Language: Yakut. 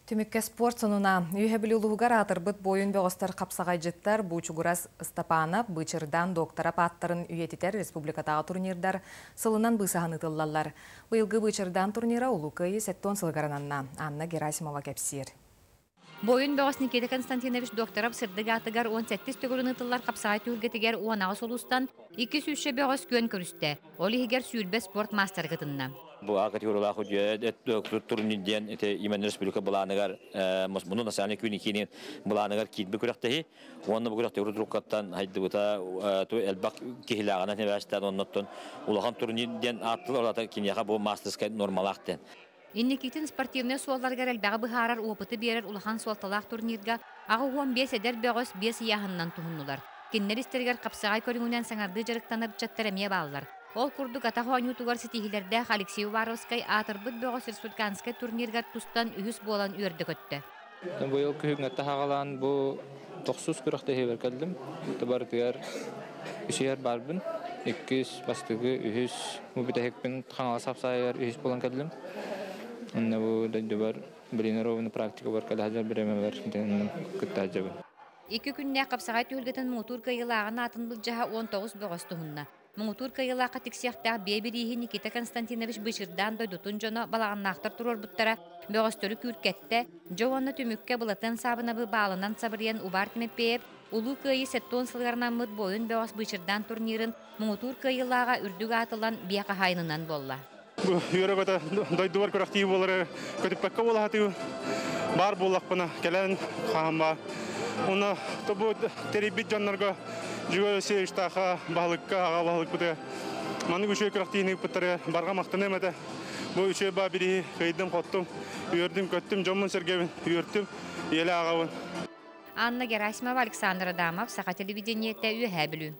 Түмүккэ спорт сонуна. Үөһээ Бүлүү улууһугар аатырбыт буойун бөҕөстөр хапсаҕайдьыттар Буучугурас Ыстапаанап, Быычырдаан Докторов ааттарын үйэтитэр республикатааҕы турнирдар сылынан быысаһан ыытыллаллар. Быйылгы Быычырдаан турнира Улуу Кыайыы 70 сылыгар ананна. Анна Герасимова кэпсиир. Буойун бөҕөс Никита Константинович Докторов сырдык аатыгар 17 төгүлүн ыытыллар хапсаҕай түһүлгэтигэр 18 улуустан 200 бөҕөс күөн көрүстэ. Ол иһигэр 20 спорт маастара кытынна. Бу А категориялаах турнир диэн ити именно республика былааныгар муну национальный күн икини былааныгар киирби күрэхтэһи уонна бу күрэхтэһи уруккаттан хайдыбыта элбэх киһилээҕинэн нэбээстээн оннуттан улахан турнир диэн ааттылар олата киниэхэ бу мастерскай нормалаах диэн. Инникитин спортивнай суолларыгар элбэҕи быһаарар опыты биэрэр улахан суолталаах турнирга 85 эдэр бөҕөс 5 ыйааһынынан туһуннулар. Кинилэр истэригэр хапсаҕай көрүҥүнэн саҥардыы дьарыктанар ыччаттар эмиэ бааллар. Ол курдук атах оонньуутугар ситиһиилэрдээх Алексей Уваровскай аатырбыт бөҕөс республиканскай турнирга тустан үһүс буолан үөрдэ көттө. Быйыл күһүҥҥэ таһаҕалаан бу тохсус күрэхтэһиибэр кэллим. Барытыгар үсүһэр барбын. Иккис, бастакы, үһүс, бу бүтэһикпин Хаҥалас хапсаайыгар үһүс буолан кэллим. Онно бу дойдубар блинированный практика бар кэлэ бириэмэбэр кытта сылдьабын. Икки күннээх хапсаҕай түһүлгэтин муҥутуур кыайыылааҕын аатын былдьаһа 19 бөҕөс туһунна. Муҥутуур кыайыылаахха тиксиэхтээх биэ бирииһи Никита Константинович Бычырдаан дойдутун дьоно балаҕаннаахтар туруорбуттара бөҕөстөрү күүркэттэ. Дьэ уонна түмүккэ Былатыан Саабынабы баалынан сабырыйан Убар Тимэппиэйэп Улуу Кыайыы 70 сылыгар анаммыт буойун бөҕөс Быычырдаан турнирын муҥутуур кыайыылааҕа үрдүк аатылан биэ хаһаайынынан буолла. Үөрэ-көтө дойдубар күрэхтии буолары көтүппэккэ буолаһатыы баар буоллахпына кэлэн хаһан Уна тобу тэрийбит дьоннорго Жигой Васильевичтааха баһылыкка аҕа баһылыкпытыгар маннык үчүгэй күрэхтиини ыыппыттарыгар барҕа махтаныам этэ. Бу үчүгэй баа бириһи кыйдым-хоттум, үөрдүм-көттүм, дьоммун-сэргэбин үөртүм, ийэлээ аҕабын. Анна Герасимова, Александр Адамов, Саха телевидениетэ, Үөһээ Бүлүү.